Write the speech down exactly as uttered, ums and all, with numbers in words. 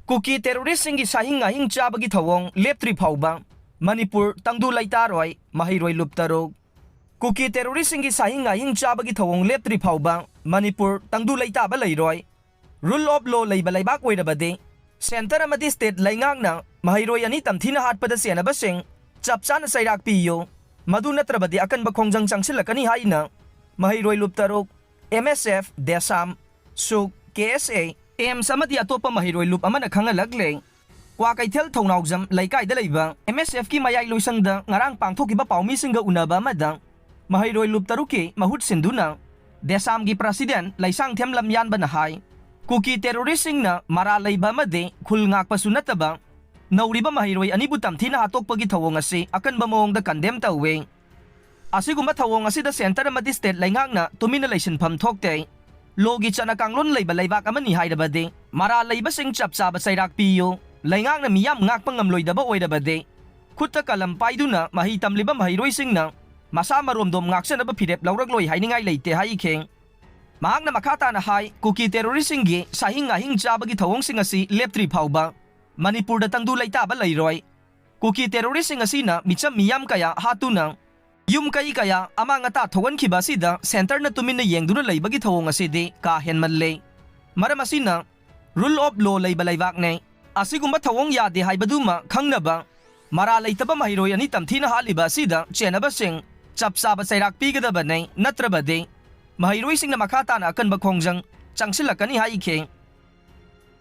ꯀꯨꯀꯤ ꯇꯦꯔꯣꯔꯤꯁꯁꯤꯡꯒꯤ ꯁꯥꯍꯤꯡ ꯉꯥꯍꯤꯡ ꯆꯥꯕꯒꯤ ꯊꯧꯑꯣꯡ ꯂꯦꯞꯇ꯭ꯔꯤ ꯐꯥꯎꯕ ꯃꯅꯤꯄꯨꯔ ꯇꯪꯗꯨ ꯂꯩꯇꯥꯔꯣꯏ, ꯃꯍꯩꯔꯣꯏ ꯂꯨꯞ ꯇꯔꯨꯛ꯫ ꯀꯨꯀꯤ ꯇꯦꯔꯣꯔꯤꯁꯁꯤꯡꯒꯤ ꯁꯥꯍꯤꯡ ꯉꯥꯍꯤꯡ ꯆꯥꯕꯒꯤ ꯊꯧꯑꯣꯡ ꯂꯦꯞꯇ꯭ꯔꯤ ꯐꯥꯎꯕ ꯃꯅꯤꯄꯨꯔ ꯇꯪꯗꯨ ꯂꯩꯇꯥꯕ ꯂꯩꯔꯣꯏ꯫ Rule of law ꯂꯩꯕ ꯂꯩꯕꯥꯛ ꯑꯣꯏꯔꯕꯗꯤ ꯁꯦꯟꯇꯔ ꯑꯃꯗꯤ ꯁ꯭ꯇꯦꯠ ꯂꯩꯉꯥꯛꯅ ꯃꯍꯩꯔꯣꯏ ꯑꯅꯤ ꯇꯝꯊꯤꯅ ꯍꯥꯠꯄꯗ ꯆꯦꯟꯅꯕꯁꯤꯡ ꯆꯞ ꯆꯥꯅ ꯆꯩꯔꯥꯛ ꯄꯤꯌꯨ, ꯃꯗꯨ ꯅꯠꯇ꯭ꯔꯕꯗꯤ ꯑꯀꯟꯕ ꯈꯣꯡꯖꯪ ꯆꯪꯁꯤꯜꯂꯛꯀꯅꯤ ꯍꯥꯏꯅ ꯃꯍꯩꯔꯣꯏ ꯂꯨꯞ ꯇꯔꯨꯛ, ꯑꯦꯝ ꯑꯦꯁ ꯑꯦꯐ, ꯗꯦꯁꯥꯝ, ꯁꯨꯛ, ꯀꯦ ꯑꯦꯁ ꯑꯦ, ꯑꯦꯝꯁ ꯑꯃꯗꯤ ꯑꯇꯣꯞꯄ ꯃꯍꯩꯔꯣꯏ ꯂꯨꯞ ꯑꯃꯅ ꯈꯪꯍꯜꯂꯛꯂꯦ꯫ ꯀ꯭ꯋꯥꯀꯩꯊꯦꯜ ꯊꯧꯅꯥꯎꯖꯝ ꯂꯩꯀꯥꯏꯗ ꯂꯩꯕ ꯑꯦꯝ ꯑꯦꯁ ꯑꯦꯐꯀꯤ ꯃꯌꯥꯏ ꯂꯣꯏꯁꯪꯗ ꯉꯔꯥꯡ ꯄꯥꯡꯊꯣꯛꯈꯤꯕ ꯄꯥꯎꯃꯤꯁꯤꯡꯒ ꯎꯅꯕ ꯑꯃꯗ ꯃꯍꯩꯔꯣꯏ ꯂꯨꯞ ꯇꯔꯨꯛꯀꯤ ꯃꯍꯨꯠ ꯁꯤꯟꯗꯨꯅ ꯗꯦꯁꯥꯝꯒꯤ ꯄ꯭ꯔꯁꯤꯗꯦꯟ ꯂꯩꯁꯥꯡꯊꯦꯝ ꯂꯝꯌꯥꯟꯕꯅ ꯍꯥꯏ, ꯀꯨꯀꯤ ꯇꯦꯔꯣꯔꯤꯁꯁꯤꯡꯅ ꯃꯔꯥꯜ ꯂꯩꯕ ꯑꯃꯗꯤ ꯈꯨꯜ ꯉꯥꯛꯄꯁꯨ ꯅꯠꯇꯕ ꯅꯧꯔꯤꯕ ꯃꯍꯩꯔꯣꯏ ꯑꯅꯤꯕꯨ ꯇꯝꯊꯤꯅ ꯍꯥꯠꯇꯣꯛꯄꯒꯤ ꯊꯧꯑꯣꯡ ꯑꯁꯤ ꯑꯀꯟꯕ ꯃꯑꯣꯡꯗ ꯀꯟꯗꯦꯝ ꯇꯧꯏ꯫ ꯑꯁꯤꯒꯨꯝꯕ ꯊꯧꯑꯣꯡ ꯑꯁꯤꯗ ꯁꯦꯟꯇꯔ ꯑꯃꯗꯤ ꯁ꯭ꯇꯦꯠ ꯂꯩꯉꯥꯛꯅ ꯇꯨꯃꯤꯟꯅ ꯂꯩꯁꯤꯟꯐꯝ ꯊꯣꯛꯇꯦ꯫ ꯂꯣꯒꯤ ꯆꯠꯅ ꯀꯥꯡꯂꯣꯟ ꯂꯩꯕ ꯂꯩꯕꯥꯛ ꯑꯃꯅꯤ ꯍꯥꯏꯔꯕꯗꯤ ꯃꯔꯥꯜ ꯂꯩꯕꯁꯤꯡ ꯆꯞ ꯆꯥꯕ ꯆꯩꯔꯥꯛ ꯄꯤꯌꯨ꯫ ꯂꯩꯉꯥꯛꯅ ꯃꯤꯌꯥꯝ ꯉꯥꯛꯄ ꯉꯝꯂꯣꯏꯗꯕ ꯑꯣꯏꯔꯕꯗꯤ ꯈꯨꯠꯇ ꯀꯂꯝ ꯄꯥꯏꯗꯨꯅ ꯃꯍꯩ ꯇꯝꯂꯤꯕ ꯃꯍꯩꯔꯣꯏꯁꯤꯡꯅ ꯃꯁꯥ ꯃꯔꯣꯝꯗꯣꯝ ꯉꯥꯛꯆꯅꯕ ꯐꯤꯔꯦꯞ ꯂꯧꯔꯛꯂꯣꯏ ꯍꯥꯏꯅꯤꯡꯉꯥꯏ ꯂꯩꯇꯦ ꯍꯥꯏꯈꯤ꯫ ꯃꯍꯥꯛꯅ ꯃꯈꯥ ꯇꯥꯅ ꯍꯥꯏ, ꯀꯨꯀꯤ ꯇꯦꯔꯣꯔꯤꯁꯁꯤꯡꯒꯤ ꯁꯥꯍꯤꯡ ꯉꯥꯍꯤꯡ ꯆꯥꯕꯒꯤ ꯊꯧꯑꯣꯡꯁꯤꯡ ꯑꯁꯤ ꯂꯦꯞꯇ꯭ꯔꯤ ꯐꯥꯎꯕ ꯃꯅꯤꯄꯨꯔꯗ ꯇꯪꯗꯨ ꯂꯩꯇꯥꯕ ꯂꯩꯔꯣꯏ꯫ ꯀꯨꯀꯤ ꯇꯦꯔꯣꯔꯤꯁꯁꯤꯡ ꯑꯁꯤꯅ ꯃꯤꯆꯝ ꯃꯤꯌꯥꯝ ꯀꯌꯥ ꯍꯥꯠꯇꯨꯅ ꯌꯨꯝ ꯀꯩ ꯀꯌꯥ ꯑꯃꯥꯡ ꯑꯇꯥ ꯊꯣꯛꯍꯟꯈꯤꯕ ꯑꯁꯤꯗ ꯁꯦꯟꯇꯔꯅ ꯇꯨꯃꯤꯟꯅ ꯌꯦꯡꯗꯨꯅ ꯂꯩꯕꯒꯤ ꯊꯧꯑꯣꯡ ꯑꯁꯤꯗꯤ ꯀꯥ ꯍꯦꯟꯃꯜꯂꯦ꯫ ꯃꯔꯝ ꯑꯁꯤꯅ Rule of law ꯂꯩꯕ ꯂꯩꯕꯥꯛꯅꯦ꯫ ꯑꯁꯤꯒꯨꯝꯕ ꯊꯧꯑꯣꯡ ꯌꯥꯗꯦ ꯍꯥꯏꯕꯗꯨꯃ ꯈꯪꯅꯕ ꯃꯔꯥꯜ ꯂꯩꯇꯕ ꯃꯍꯩꯔꯣꯏ ꯑꯅꯤ ꯇꯝꯊꯤꯅ ꯍꯥꯠꯂꯤꯕ ꯑꯁꯤꯗ ꯆꯦꯟꯅꯕꯁꯤꯡ ꯆꯞ ꯆꯥꯕ ꯆꯩꯔꯥꯛ ꯄꯤꯒꯗꯕꯅꯦ, ꯅꯠꯇ꯭ꯔꯕꯗꯤ ꯃꯍꯩꯔꯣꯏꯁꯤꯡꯅ ꯃꯈꯥ ꯇꯥꯅ ꯑꯀꯟꯕ ꯈꯣꯡꯖꯪ ꯆꯪꯁꯤꯜꯂꯛꯀꯅꯤ ꯍꯥꯏꯈꯤ꯫